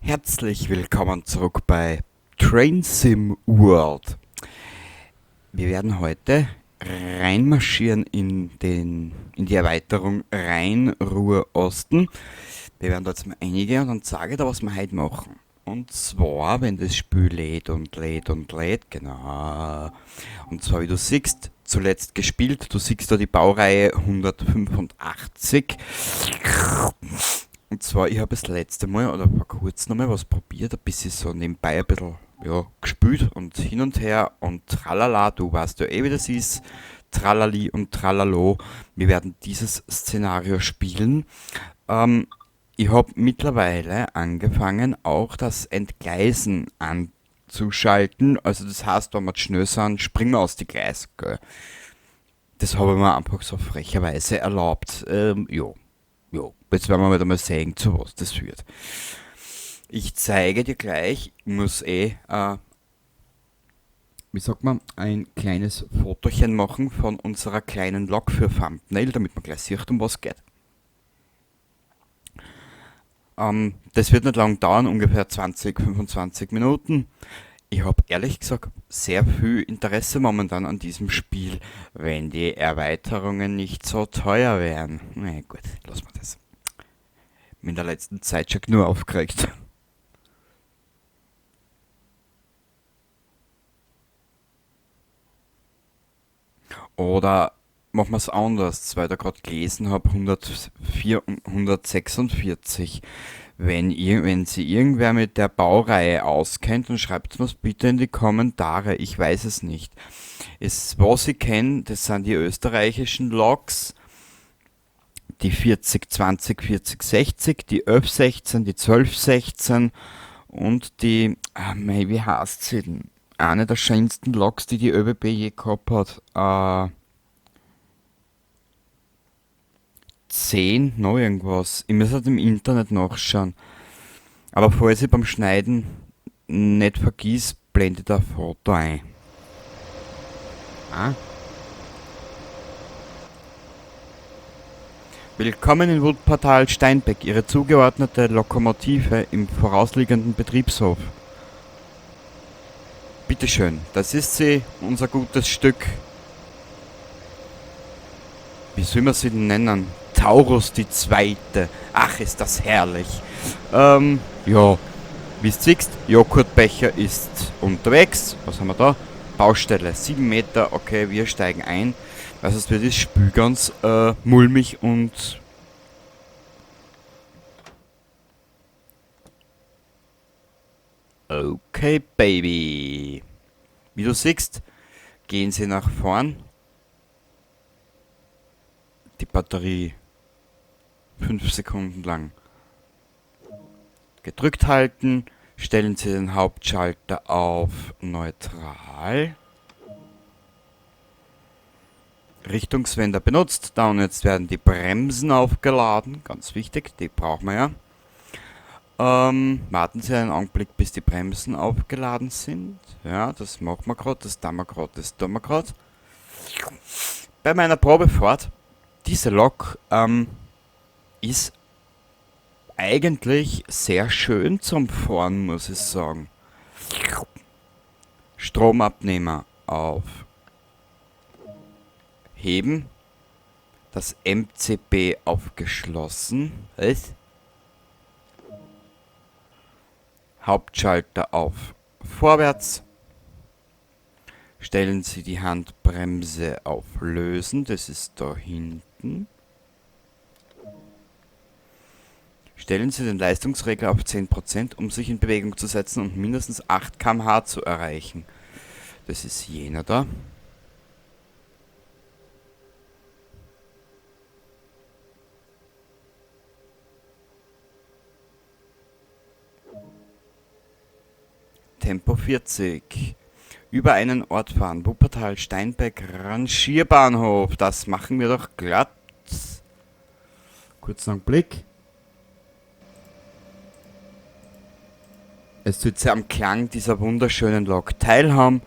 Herzlich willkommen zurück bei Train Sim World. Wir werden heute reinmarschieren in die Erweiterung Rhein-Ruhr-Osten. Wir werden da jetzt mal einige und dann zeige ich dir, was wir heute machen. Und zwar, wenn das Spiel lädt und lädt und lädt, genau. Und zwar, wie du siehst, zuletzt gespielt, du siehst da die Baureihe 185. Und zwar, ich habe das letzte Mal oder vor kurzem nochmal was probiert, ein bisschen so nebenbei ein bisschen, ja, gespielt und hin und her und tralala, du weißt ja eh, wie das ist, tralali und tralalo. Wir werden dieses Szenario spielen. Ich hab mittlerweile angefangen, auch das Entgleisen anzuschalten. Also das heißt, wenn wir zu schnell sind, springen wir aus die Gleise, gell? Das habe ich mir einfach so frecherweise erlaubt. Ja. Ja, jetzt werden wir wieder mal sehen, zu was das führt. Ich zeige dir gleich, ich muss wie sagt man, ein kleines Fotochen machen von unserer kleinen Lok für Thumbnail, damit man gleich sieht, um was geht. Das wird nicht lang dauern, ungefähr 20, 25 Minuten. Ich hab ehrlich gesagt sehr viel Interesse momentan an diesem Spiel, wenn die Erweiterungen nicht so teuer wären. Na ja, gut, lassen wir das. Bin in der letzten Zeit schon genug aufgeregt. Oder machen wir's anders, weil ich da grad gelesen hab, 104 und 146. Wenn sich irgendwer mit der Baureihe auskennt, dann schreibt mir's bitte in die Kommentare. Ich weiß es nicht. Was ich kenn, das sind die österreichischen Loks, die 4020, 4060, die 1116, die 1216 und die, mei, wie heißt sie denn? Eine der schönsten Loks, die die ÖBB je gehabt hat. 10, noch irgendwas. Ich muss halt im Internet nachschauen. Aber falls ich beim Schneiden nicht vergiss, blende ich da ein Foto ein. Ah. Willkommen in Wuppertal Steinbeck, Ihre zugeordnete Lokomotive im vorausliegenden Betriebshof. Bitteschön, das ist sie, unser gutes Stück. Wie soll man sie denn nennen? Taurus die Zweite. Ach, ist das herrlich. Ja, wie du siehst, Joghurtbecher ist unterwegs. Was haben wir da? Baustelle, 7 Meter, okay, wir steigen ein. Also es wird das Spiel ganz mulmig und okay, Baby. Wie du siehst, gehen sie nach vorn. Die Batterie 5 Sekunden lang gedrückt halten. Stellen Sie den Hauptschalter auf neutral. Richtungswender benutzt. Da und jetzt werden die Bremsen aufgeladen. Ganz wichtig, die brauchen wir ja. Warten Sie einen Augenblick, bis die Bremsen aufgeladen sind. Ja, das machen wir grad, das tun wir grad, das tun wir grad. Bei meiner Probefahrt, diese Lok ist eigentlich sehr schön zum Fahren, muss ich sagen. Stromabnehmer auf heben, das MCB aufgeschlossen, was? Hauptschalter auf vorwärts, stellen Sie die Handbremse auf lösen, das ist da hinten. Stellen Sie den Leistungsregler auf 10%, um sich in Bewegung zu setzen und mindestens 8 Kilometer pro Stunde zu erreichen. Das ist jener da. Tempo 40. Über einen Ort fahren. Wuppertal, Steinbeck, Rangierbahnhof. Das machen wir doch glatt. Kurzen Augenblick. Es tut sehr am Klang dieser wunderschönen Lok teilhaben.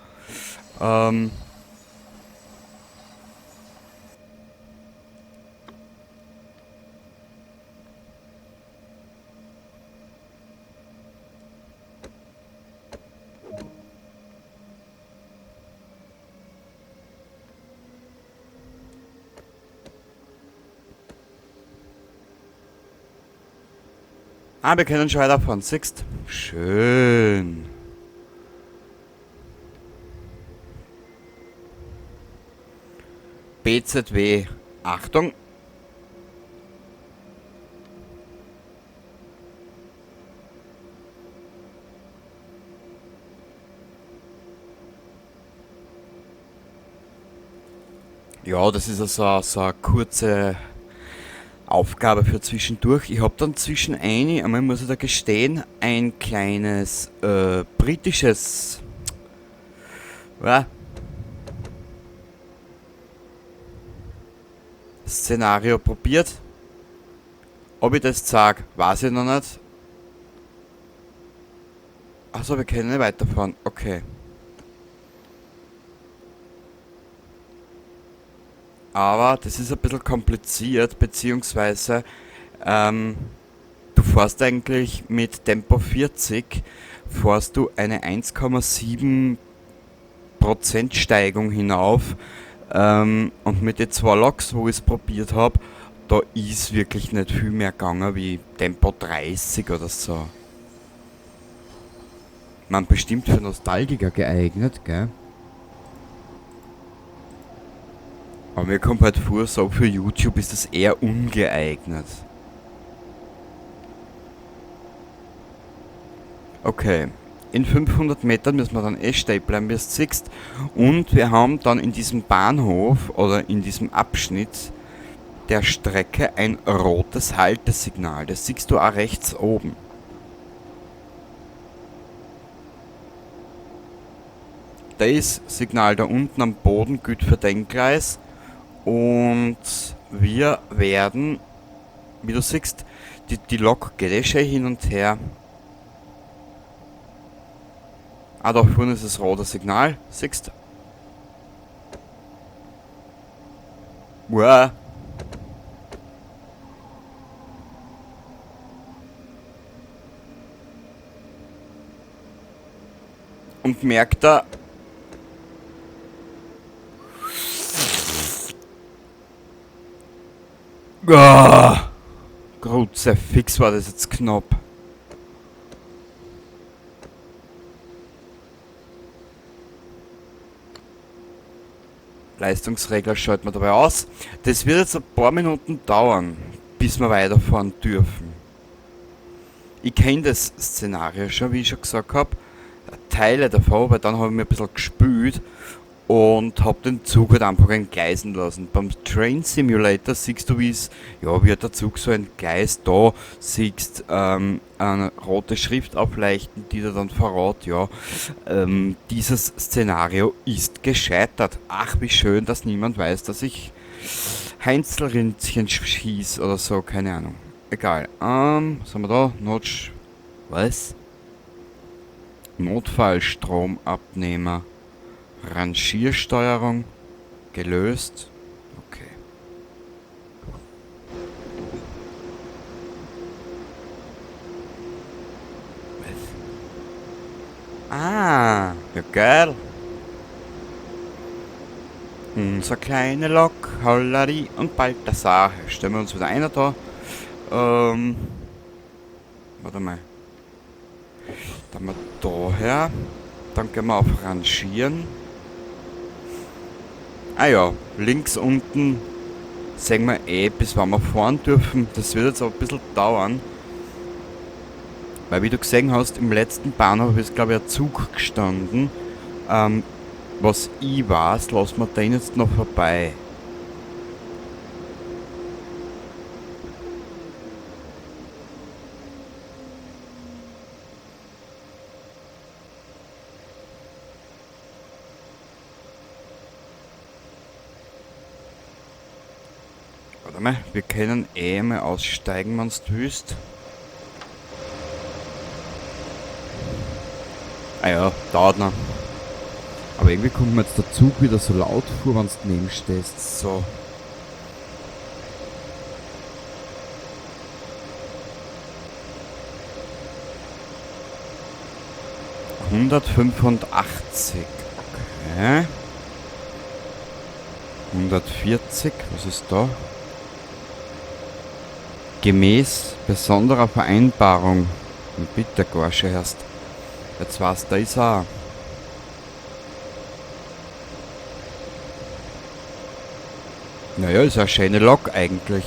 Ah, wir können schon weiterfahren, siehst? Schön. BZW. Achtung. Ja, das ist also so eine kurze Aufgabe für zwischendurch. Ich hab dann zwischen einmal muss ich da gestehen, ein kleines britisches, ja, Szenario probiert. Ob ich das sag, weiß ich noch nicht. Achso, wir können nicht weiterfahren. Okay. Aber das ist ein bisschen kompliziert, beziehungsweise du fährst eigentlich mit Tempo 40, fährst du eine 1,7% Steigung hinauf, und mit den zwei Loks, wo ich's probiert hab, da ist wirklich nicht viel mehr gegangen wie Tempo 30 oder so. Man, bestimmt für Nostalgiker geeignet, gell? Aber mir kommt halt vor, so für YouTube ist das eher ungeeignet. Okay, in 500 Metern müssen wir dann eh stehen bleiben, wie du siehst. Und wir haben dann in diesem Bahnhof oder in diesem Abschnitt der Strecke ein rotes Haltesignal. Das siehst du auch rechts oben. Das Signal da unten am Boden gilt für den Gleis. Und wir werden, wie du siehst, die Lok geht eh schön hin und her. Ah, da vorne ist das rote Signal, siehst du? Uah. Und merkt da, ah, Kruzifix war das jetzt knapp. Leistungsregler schalten wir dabei aus. Das wird jetzt ein paar Minuten dauern, bis wir weiterfahren dürfen. Ich kenn das Szenario schon, wie ich schon gesagt hab. Teile davon, weil dann hab ich mir ein bisschen gespült und hab den Zug halt einfach entgleisen lassen. Beim Train Simulator siehst du, wie der Zug so entgleist. Da siehst eine rote Schrift aufleuchten, die dir dann verrät, dieses Szenario ist gescheitert. Ach, wie schön, dass niemand weiß, dass ich Heinzelrinzchen schieß oder so, keine Ahnung. Egal. Was haben wir da? Notch. Was? Notfallstromabnehmer. Rangiersteuerung gelöst. Okay. Was? Ah, ja geil. Unser kleine Lok, Hollari und Balthasar. Stellen wir uns wieder einer da. Warte mal. Dann mal daher. Dann gehen wir auf Rangieren. Ah ja, links unten sehen wir eh, bis wann wir fahren dürfen. Das wird jetzt aber ein bisschen dauern. Weil wie du gesehen hast, im letzten Bahnhof ist, glaub ich, ein Zug gestanden. Was ich weiß, lassen wir den jetzt noch vorbei. Warte mal, wir können eh mal aussteigen, wenn's du willst. Ah ja, dauert noch. Aber irgendwie kommt mir jetzt der Zug wieder so laut vor, wenn's du neben stehst. So. 185. Okay. 140, was ist da? Gemäß besonderer Vereinbarung. Bitte, Gorsche erst. Jetzt war's, da ist er. Naja, ist eine schöne Lok eigentlich.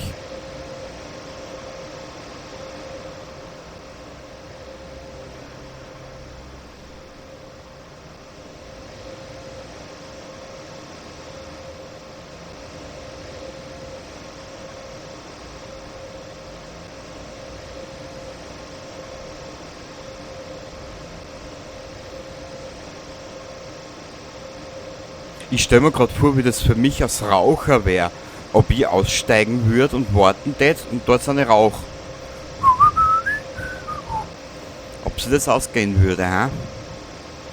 Ich stell mir grad vor, wie das für mich als Raucher wär, ob ich aussteigen würd und warten tät und dort so eine Rauch. Ob sich das ausgehen würde, hä?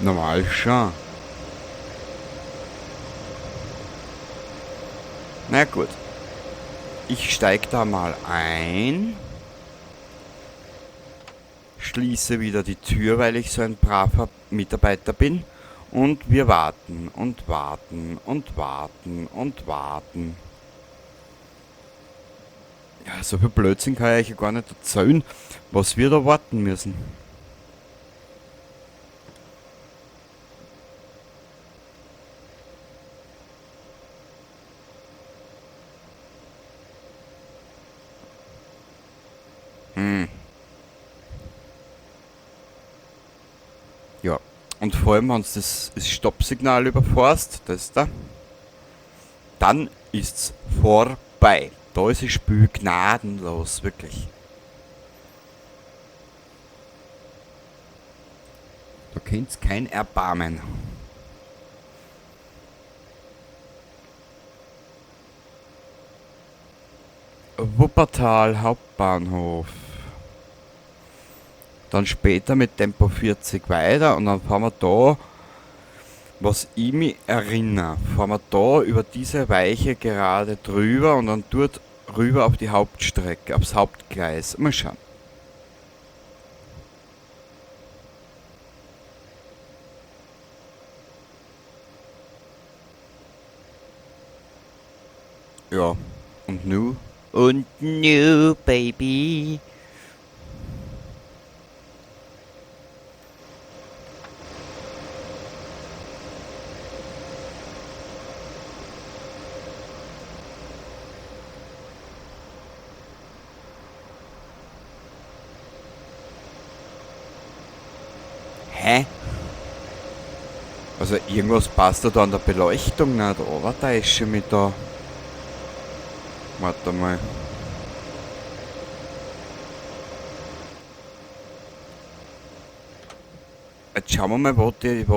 Normal schon. Na gut. Ich steig da mal ein. Schließe wieder die Tür, weil ich so ein braver Mitarbeiter bin. Und wir warten und warten und warten und warten. Ja, so viel Blödsinn kann ich euch ja gar nicht erzählen, was wir da warten müssen. Ja. Und vor allem, wenn du das Stoppsignal überfährst, das da, dann ist's vorbei. Da ist das Spiel gnadenlos, wirklich. Da kennt's kein Erbarmen. Wuppertal Hauptbahnhof. Dann später mit Tempo 40 weiter und dann fahren wir da, was ich mich erinnere, fahren wir da über diese Weiche gerade drüber und dann dort rüber auf die Hauptstrecke, aufs Hauptgleis. Mal schauen. Ja, und nu? Und nu, Baby! Hä? Also irgendwas passt da an der Beleuchtung nicht, oder? Da ist schon mit da. Warte mal. Jetzt schauen wir mal, wo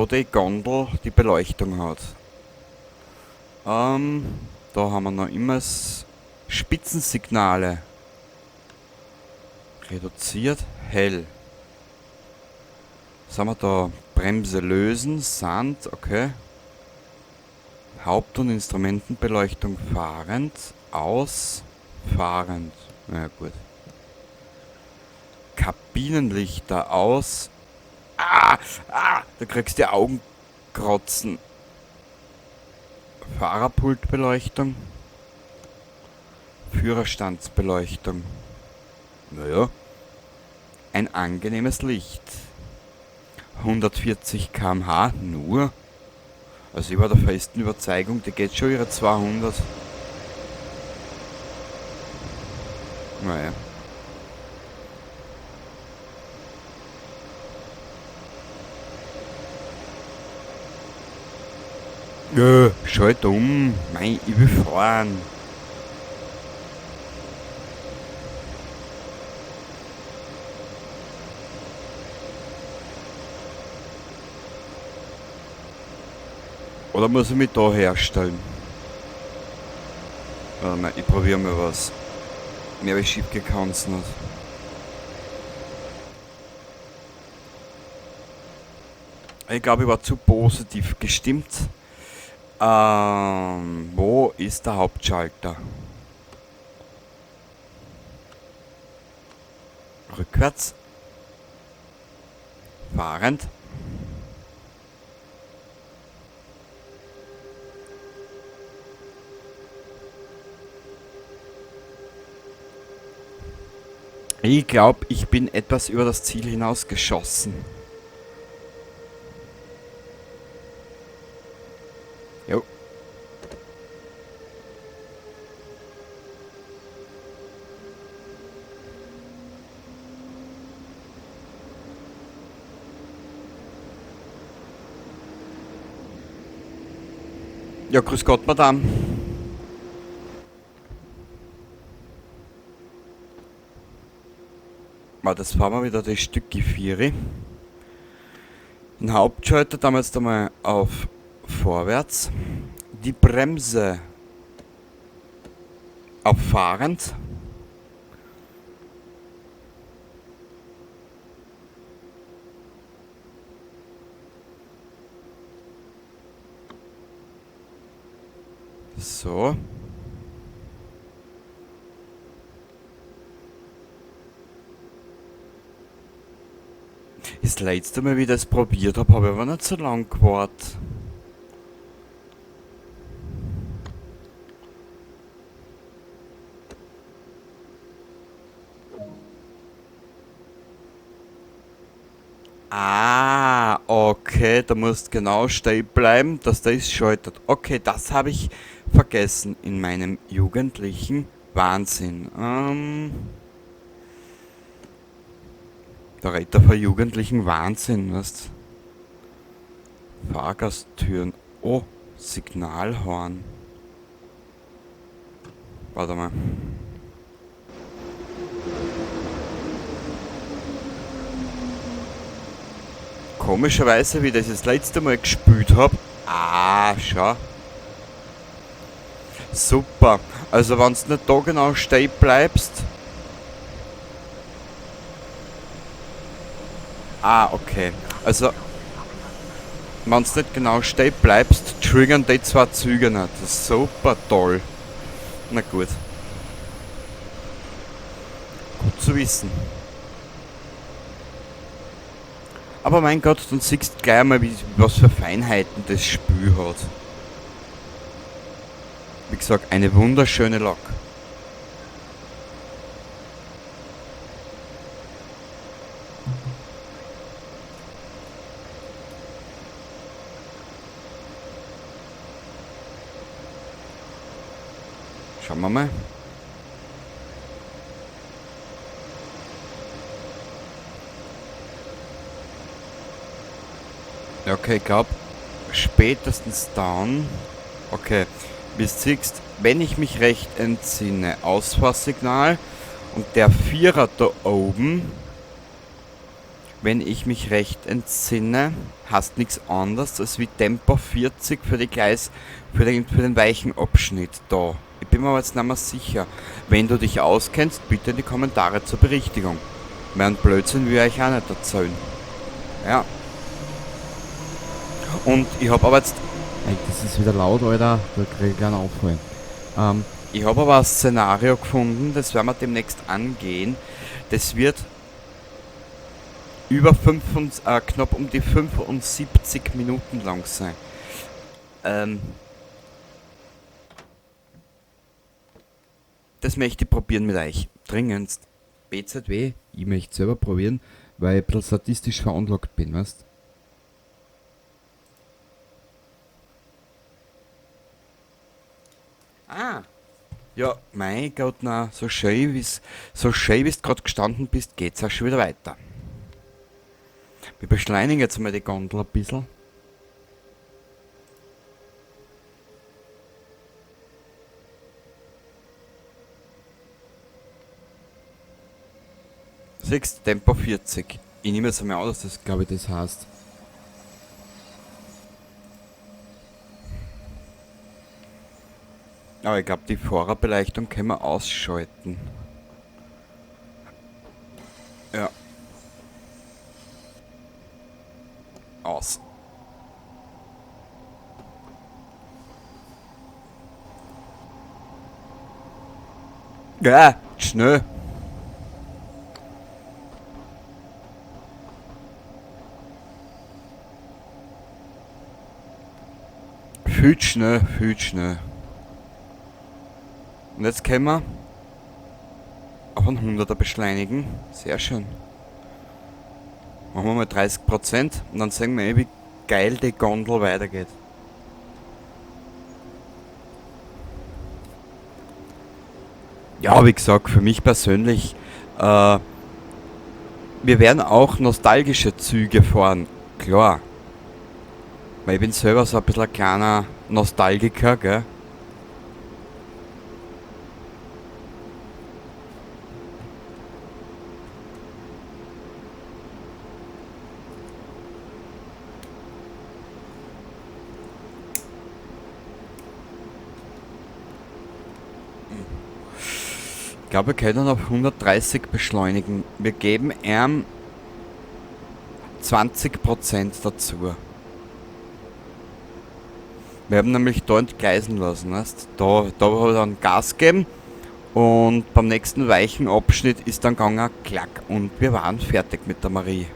die Gondel die Beleuchtung hat. Da haben wir noch immer Spitzensignale. Reduziert, hell. Was haben wir da? Bremse lösen, Sand, okay. Haupt- und Instrumentenbeleuchtung fahrend, aus, fahrend. Na ja, gut. Kabinenlichter aus. Ah, ah, da kriegst du die Augenkratzen. Fahrerpultbeleuchtung. Führerstandsbeleuchtung. Naja. Ein angenehmes Licht. 140 Kilometer pro Stunde nur. Also ich war der festen Überzeugung, die geht schon ihre 200. Naja. Ja, schalt um. Mei, ich will fahren. Oder muss ich mich da herstellen? Warte mal, ich probiere mal was. Mehr wie schief gekannt's nicht. Ich glaube, ich war zu positiv gestimmt. Wo ist der Hauptschalter? Rückwärts. Fahrend. Ich glaube, ich bin etwas über das Ziel hinausgeschossen. Jo. Ja, grüß Gott, Madame. Das fahren wir wieder das Stück Vieri. Den Hauptschalter damals da mal auf vorwärts. Die Bremse auf fahrend. So. Das letzte Mal, wie ich das probiert habe, habe ich aber nicht so lange gewartet. Ah, okay, da musst genau stehen bleiben, dass das schaltet. Okay, das habe ich vergessen in meinem jugendlichen Wahnsinn. Da redet er von jugendlichen Wahnsinn, weißt? Fahrgasttüren. Oh, Signalhorn. Warte mal. Komischerweise, wie ich das letzte Mal gespielt hab. Ah, schau. Super. Also, wenn's nicht da genau stehen bleibst. Ah, okay. Also, wenn's nicht genau stehen bleibst, triggern die zwei Züge nicht. Das ist super toll. Na gut. Gut zu wissen. Aber mein Gott, dann siehst du gleich mal, was für Feinheiten das Spiel hat. Wie gesagt, eine wunderschöne Lok. Schauen wir mal. Ja, okay, ich glaub, spätestens dann. Okay, wie du siehst, wenn ich mich recht entsinne, Ausfahrsignal und der Vierer da oben, wenn ich mich recht entsinne, heißt nichts anderes als wie Tempo 40 für die Gleis, für den weichen Abschnitt da. Ich bin mir aber jetzt nicht mehr sicher. Wenn du dich auskennst, bitte in die Kommentare zur Berichtigung. Meinen Blödsinn will ich euch auch nicht erzählen. Ja. Und ich hab aber jetzt... Ey, das ist wieder laut, Alter. Da krieg ich einen Anfall. Ich hab aber ein Szenario gefunden, das werden wir demnächst angehen. Das wird über fünf und knapp um die 75 Minuten lang sein. Das möchte ich probieren mit euch. Dringendst. BZW, ich möchte selber probieren, weil ich ein bisschen statistisch veranlagt bin, weißt? Ah. Ja, mein Gott, na, so schön wie's grad gestanden bist, geht's auch schon wieder weiter. Wir beschleunigen jetzt mal die Gondel ein bisschen. Siehst, Tempo 40. Ich nehme jetzt einmal an, dass das, glaub ich, das heißt. Aber ich glaub, die Fahrerbeleuchtung können wir ausschalten. Ja. Aus. Ja, schnell. Viel zu schnell, viel zu schnell. Und jetzt können wir auf auf einen 100er beschleunigen. Sehr schön. Machen wir mal 30% und dann sehen wir eh, wie geil die Gondel weitergeht. Ja, wie gesagt, für mich persönlich, wir werden auch nostalgische Züge fahren, klar. Weil ich bin selber so ein bisschen ein kleiner Nostalgiker, gell? Ich glaube, wir können auf 130 beschleunigen. Wir geben ihm 20% dazu. Wir haben nämlich da entgleisen lassen, weißt? Da habe ich dann Gas gegeben und beim nächsten weichen Abschnitt ist dann gegangen, klack, und wir waren fertig mit der Marie.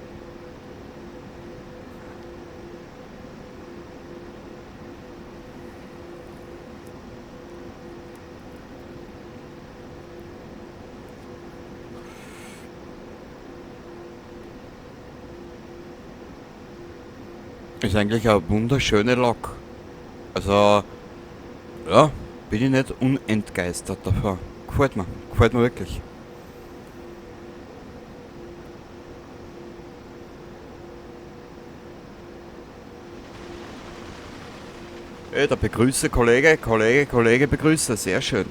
Ist eigentlich eine wunderschöne Lok. Also, ja, bin ich nicht unentgeistert davon. Gefällt mir wirklich. Hey, da begrüße Kollege, Kollege, Kollege begrüße, sehr schön.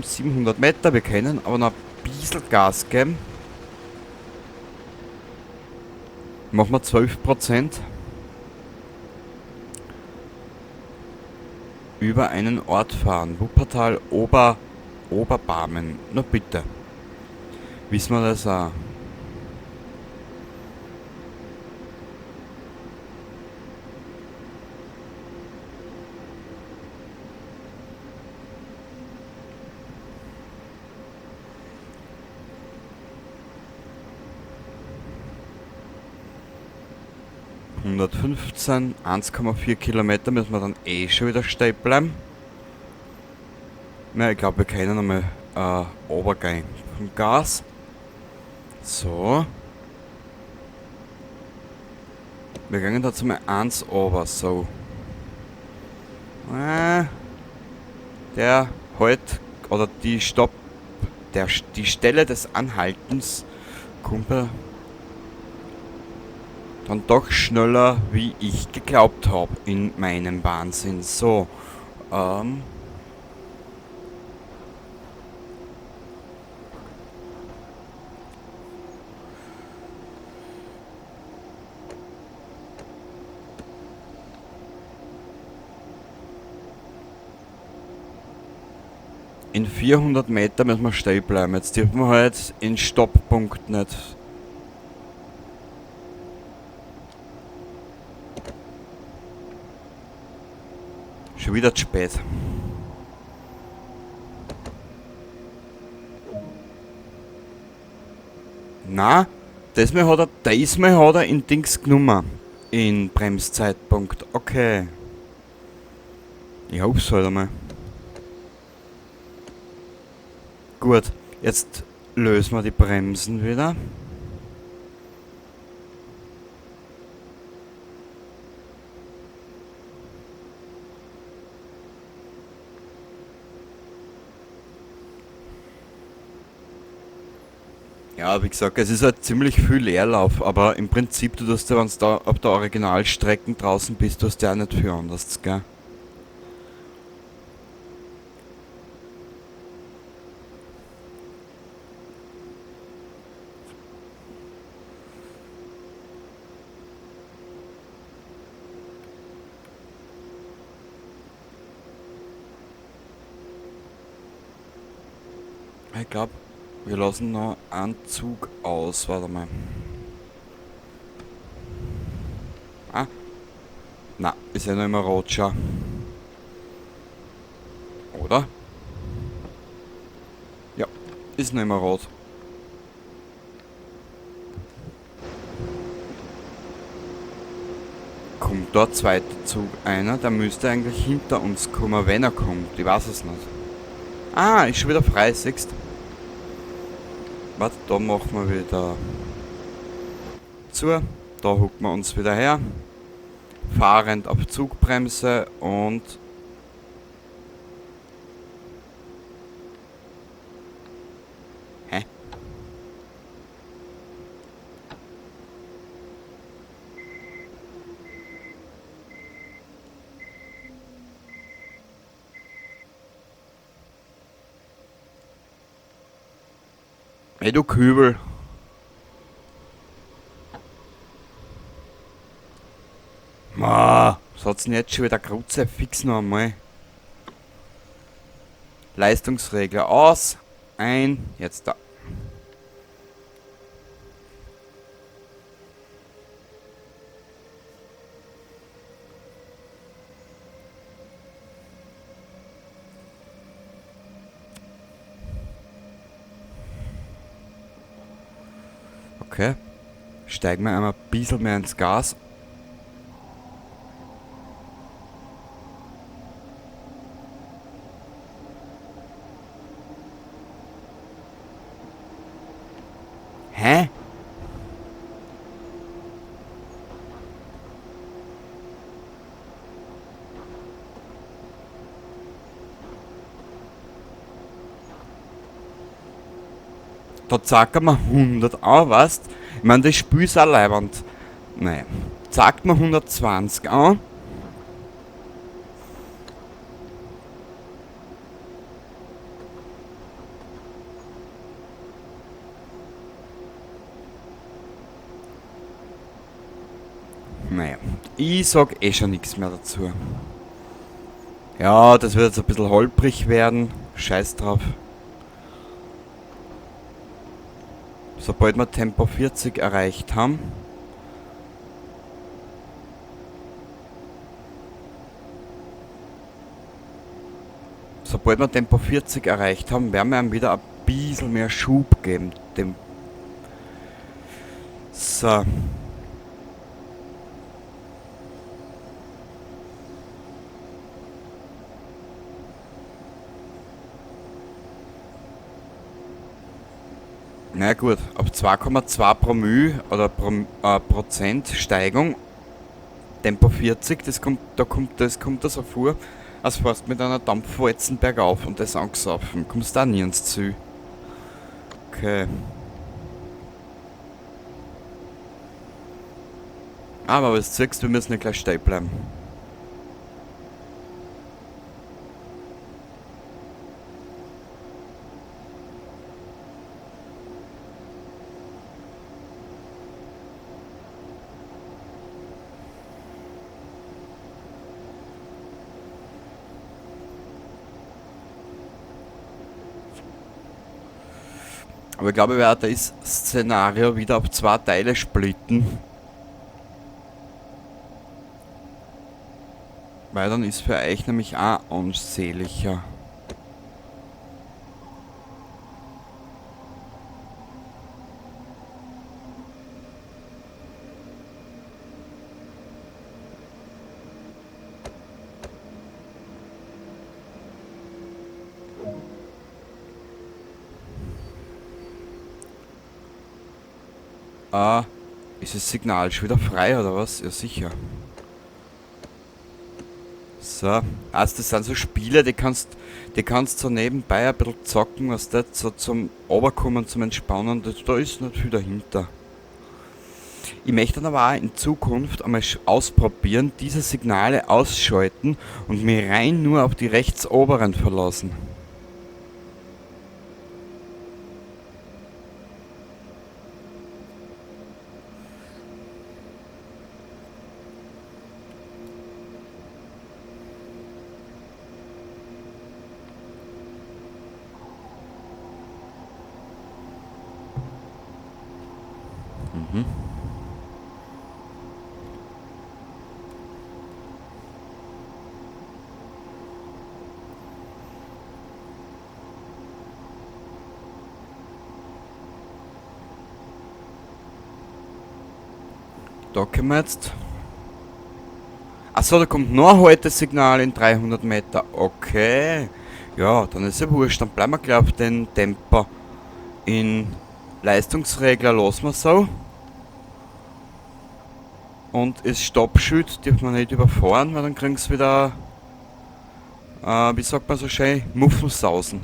700 Meter, wir können aber noch ein bisschen Gas geben. Machen wir 12%. Über einen Ort fahren. Wuppertal, Oberbarmen. Na bitte. Wissen wir das auch? 115, 1,4 Kilometer müssen wir dann eh schon wieder stehen bleiben. Na, ich glaub, wir können nochmal runtergehen vom Gas. So. Wir gehen da zum 1 runter, so. Der halt, oder die Stopp, der, die Stelle des Anhaltens kommt bei dann doch schneller, wie ich geglaubt hab in meinem Wahnsinn. So, in 400 Meter müssen wir stehen bleiben. Jetzt dürfen wir halt den Stopppunkt nicht. Schon wieder zu spät. Na, diesmal hat er in Dings genommen. In Bremszeitpunkt. Okay. Ich hoffe halt einmal. Gut, jetzt lösen wir die Bremsen wieder. Ja, wie gesagt, es ist halt ziemlich viel Leerlauf, aber im Prinzip, du tust ja, wenn du da auf der Originalstrecke draußen bist, tust du ja auch nicht viel anders, gell? Ich glaub, wir lassen noch einen Zug aus. Warte mal. Ah. Na, ist ja noch immer rot, schau. Oder? Ja, ist noch immer rot. Kommt da ein zweiter Zug einer? Der müsste eigentlich hinter uns kommen, wenn er kommt. Ich weiß es nicht. Ah, ist schon wieder frei, siehst du? Warte, da machen wir wieder zu. Da hucken wir uns wieder her. Fahrend auf Zugbremse und hä? Ey, du Kübel. Ma, was hat's denn jetzt schon wieder Kruzifix noch einmal? Leistungsregler aus, ein, jetzt da. Okay, steigen wir einmal ein bisschen mehr ins Gas. Hä? Da zeigt man 100 an, weißt? Ich mein, das Spiel ist auch leibend. Naja, zeigt man 120 an. Naja, ich sag eh schon nix mehr dazu. Ja, das wird jetzt ein bisschen holprig werden. Scheiß drauf. Sobald wir Tempo 40 erreicht haben. Sobald wir Tempo 40 erreicht haben, werden wir ihm wieder ein bisschen mehr Schub geben. Dem so. Na gut, ab 2,2 Promille oder Prozent Steigung, Tempo 40, das kommt da so vor, als fährst mit einer Dampfwalzen bergauf und das angesaufen. Kommst da nie ins Ziel. Okay. Aber was siehst du, wir müssen nicht gleich stehen bleiben. Aber ich glaube, ich werde das Szenario wieder auf 2 Teile splitten. Weil dann ist für euch nämlich auch ansehlicher. Ah, ist das Signal schon wieder frei oder was? Ja, sicher. So, also das sind so Spiele, die kannst so nebenbei ein bisschen zocken, was das so zum Runterkommen, zum Entspannen, da ist nicht viel dahinter. Ich möchte dann aber auch in Zukunft einmal ausprobieren, diese Signale ausschalten und mich rein nur auf die rechts oberen verlassen. Da können wir jetzt... Achso, da kommt noch ein Haltesignal in 300 Meter. Okay. Ja, dann ist ja wurscht. Dann bleiben wir gleich auf den Tempo in Leistungsregler lassen wir so. Und das Stoppschild dürfen wir nicht überfahren, weil dann kriegen sie wieder, wie sagt man so schön, Muffensausen.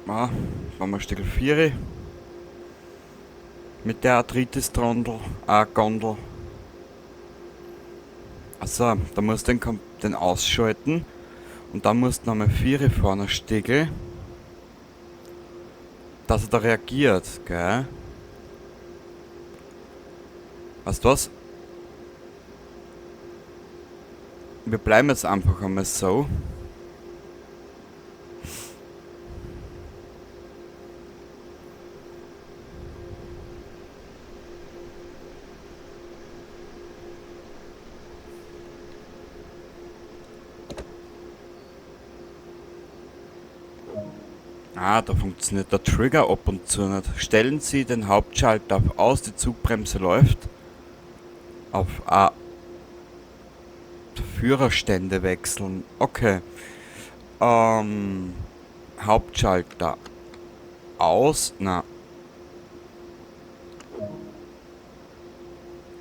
Ah, machen wir Stickel 4. Mit der Arthritis-Trondel, Gondel. Achso, da musst du den ausschalten. Und dann musst du nochmal 4 fahren, Stickel. Dass er da reagiert, gell? Weißt du was? Wir bleiben jetzt einfach einmal so. Ah, da funktioniert der Trigger ab und zu nicht. Stellen Sie den Hauptschalter auf aus, die Zugbremse läuft. Auf A. Führerstände wechseln. Okay. Hauptschalter aus. Na.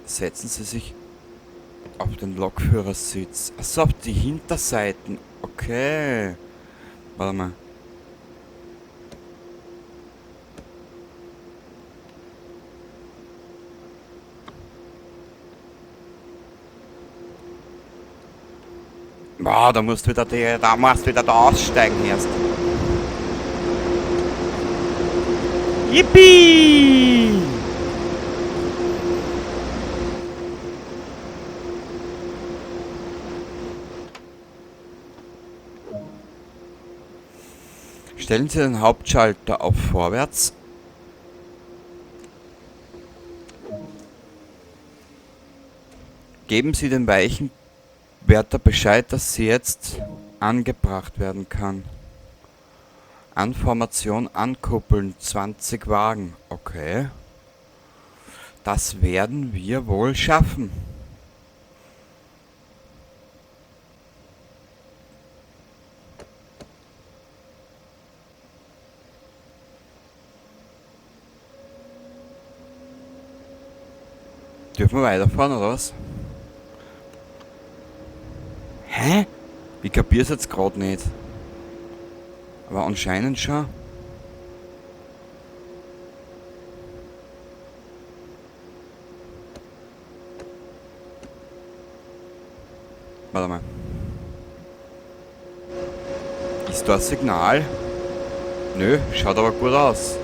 Setzen Sie sich auf den Lokführersitz. Achso, auf die Hinterseiten. Okay. Warte mal. Boah, da musst du wieder da aussteigen erst. Yippie! Stellen Sie den Hauptschalter auf vorwärts. Geben Sie den Weichenwärter Bescheid, dass sie jetzt angebracht werden kann. Anformation ankuppeln, 20 Wagen. Okay. Das werden wir wohl schaffen. Dürfen wir weiterfahren, oder was? Hä? Ich kapier's jetzt grad nicht. Aber anscheinend schon. Warte mal. Ist da ein Signal? Nö, schaut aber gut aus.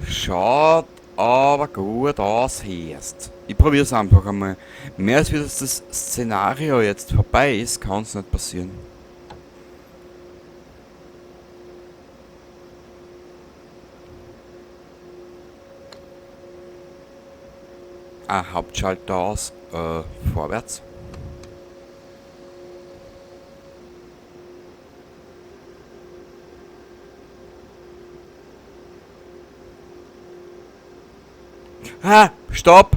Schaut aber gut aus, erst. Ich probier's einfach einmal. Mehr als wie das Szenario jetzt vorbei ist, kann's nicht passieren. Ah, Hauptschalter aus. Vorwärts. Ah, stopp!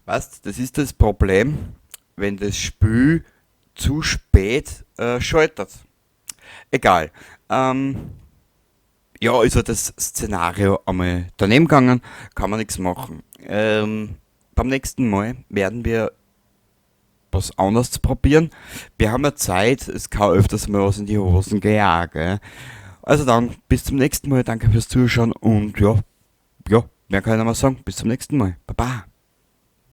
Weißt, das ist das Problem, wenn das Spiel zu spät schaltet. Egal. Ja, ist ja das Szenario einmal daneben gegangen, kann man nichts machen. Beim nächsten Mal werden wir was anderes probieren. Wir haben ja Zeit, es kann öfters mal was in die Hosen gehen, gell? Also dann, bis zum nächsten Mal, danke fürs Zuschauen und ja, mehr kann ich nicht mehr sagen. Bis zum nächsten Mal. Baba.